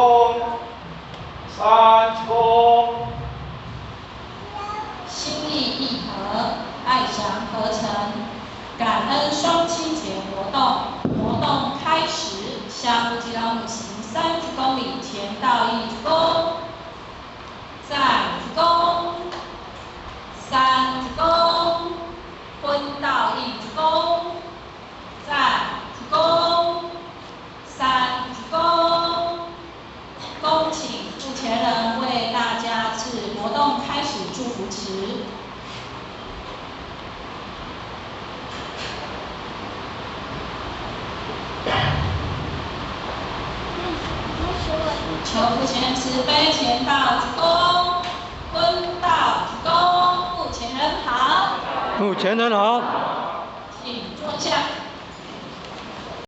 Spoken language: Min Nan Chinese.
躬，三鞠躬。心意意和，愛祥合成，感恩雙親節活動，活動開始，下午一人行30公里，前到一鞠躬，再鞠躬，三鞠躬，昏到一鞠躬，再鞠躬，三鞠躬。恭請付錢人為大家致活動開始祝福詞。求父前慈悲，前道鞠躬，昏道鞠躬，付錢人好。付錢人好。請坐下。